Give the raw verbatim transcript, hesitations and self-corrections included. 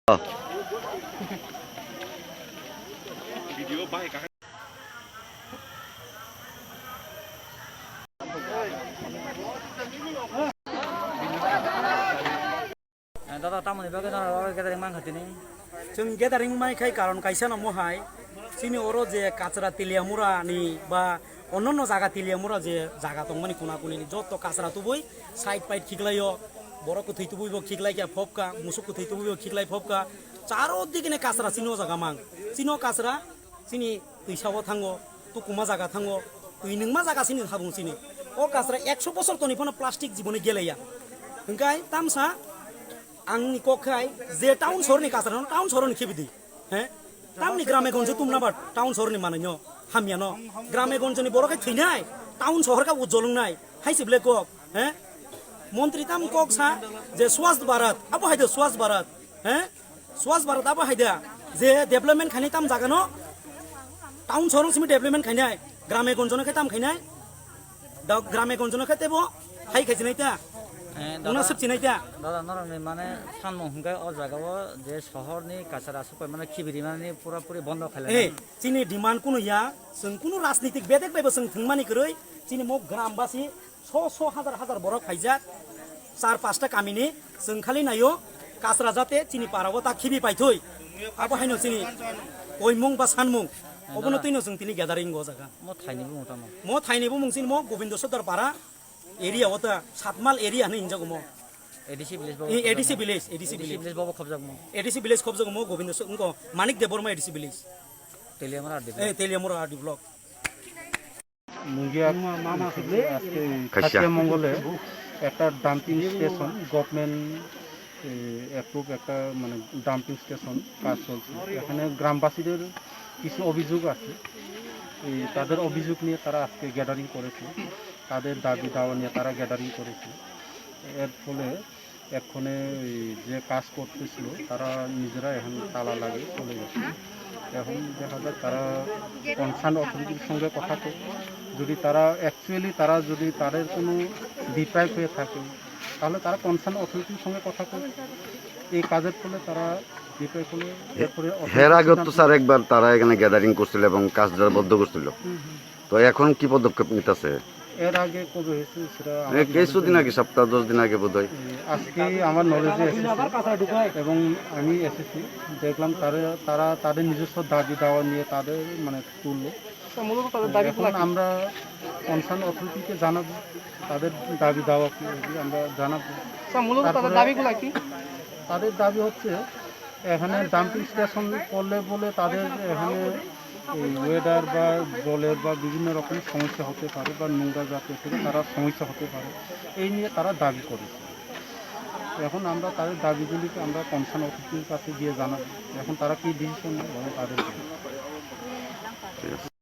Oh. Eh, dada, tamoni bagwi norok oro gathering mankha tini? Chwng gathering mai khai karon kaisa no mohai, chini oro je kachra Teliamura ni ba onno jaga Teliamura je jaga tongmani kuna kuni ni joto kachra tubui side pide khiklaio, borok kwthwi tubui bo khiklai khe phobkha, musuk kwthwi tubui bo khiklai phobkha, charo dikene kachra chini o jaga mang, chini o kachra chini twisa o thango, tukuma jaga thango, twi nungma jaga chini thabung chini. O kachra ekso bosor toni phano plastic jiboni geleya. Hingkai tamsa angni kok khai je town sohor ni kachra no town sohor ni khibi di. He? Tamni grame gonje tumna ba town sohor ni manai no hamya no. Grame gonje ni borok khai thwinai, town sohor ka ujolung nai. Hai se ble kok, he? Montri tam kok sa je Swasth Bharat, abo hai de Swasth Bharat, he? Swasth Bharat abo hai da, je development khainai tam jaga no, town sohor simi development khainai, grame gonjono khe tam khainai, da grame gonjono khe tebo hai khai chinai ta, Eh, muna dada, sip chinai ta. Dada, norokni mane sanmung hwnkhe o jaga o je sohor ni kachara supai mane khibiri mani pura puri bondo khailai Eh, nai. Chini demand kunu ya, chwng kunu rajnitik bedek bai bo chwng thwngmani kwrwi, chini mo gram basi so so hajar hajar borok phaijak, char pasta kamini chwng khali naio, kachra jate chini para o ta khibi paithoi, abo haino chini koimung ba sanmung, obono twino chwng tini gathering o jaga. Mo thaini bumung tamo? Mo thaini bumung chini mo Gobindo Sodar para area o ta Satmal area hinwi hinjago mo. A D C village bobo Eh, khobjakma? A D C village, A D C A D C village. Village bobo khobjakma? A D C village khobjago mo Gobindo Sodar, wngko Manik Debbarma A D C village. Teliamura R D Eh, block. Teliamura R D block. Mongia আজকে এই খাসিয়া। খাসিয়া মঙ্গলে একটা dumping station, government, এ, অ্যাপ্রুভ একটা মানে dumping station কাজ চলছে। এখানে গ্রামবাসীদের কিছু অভিযোগ আছে। এই তাদের অভিযোগ নিয়ে তারা আজকে গ্যাদারিং করেছে, তাদের দাবি দাওয়া নিয়ে তারা গ্যাদারিং করেছে। এর ফলে এক্ষণে ওই যে কাজ করতেছিল, তারা নিজেরা এখন তালা লাগিয়ে চলে গেছে। এখন দেখা যাক, তারা কনসার্ন অথরিটির সঙ্গে কথা কর, যদি তারা অ্যাকচুয়ালি তারা যদি তাদের কোনো ডিপ্রাইভ হয়ে থাকে, তাহলে তারা কনসার্ন অথরিটির সঙ্গে কথা কর। এই কাজের ফলে তারা ডিপ্রাইভ হলে এরপরে হে-, অথরিটির হের আগেও তো সিদ্ধান্ত স্যার একবার তারা এখানে গ্যাদারিং করছিল এবং কাজ যারা বন্ধ করছিল। হুম, হুম। তো এখন কি পদক্ষেপ নিতেছে? এর আগে কবে হয়েছে সেটা এ, আমাদের কিছুদিন আগে, সপ্তাহ দশ দিন আগে বোধহয়। এ, আজকে আমার নলেজে এসেছে এবং আমি এসেছি, দেখলাম তারা, তারা তাদের নিজস্ব দাবি দাওয়া নিয়ে তাদের মানে তুললো। আচ্ছা, মূলত তাদের দাবিগুলো এখন কি? আমরা কনসার্ন অথরিটিকে জানাবো, তাদের দাবি দাওয়া কি, আমরা জানাবো। আচ্ছা, মূলত তাদের তারপরে দাবিগুলো কি? তাদের দাবি হচ্ছে এখানে ডাম্পিং স্টেশন করলে বলে তাদের এখানে এই ওয়েদার বা জলের বা বিভিন্ন রকম সমস্যা হতে পারে বা নোংরা জাতীয় থেকে তারা সমস্যা হতে পারে, এই নিয়ে তারা দাবি করেছে। এখন আমরা তাদের দাবিগুলিকে আমরা কনসার্ন অথরিটির কাছে গিয়ে জানাবো, এখন তারা কী ডিসিশন নেয় এবং তাদের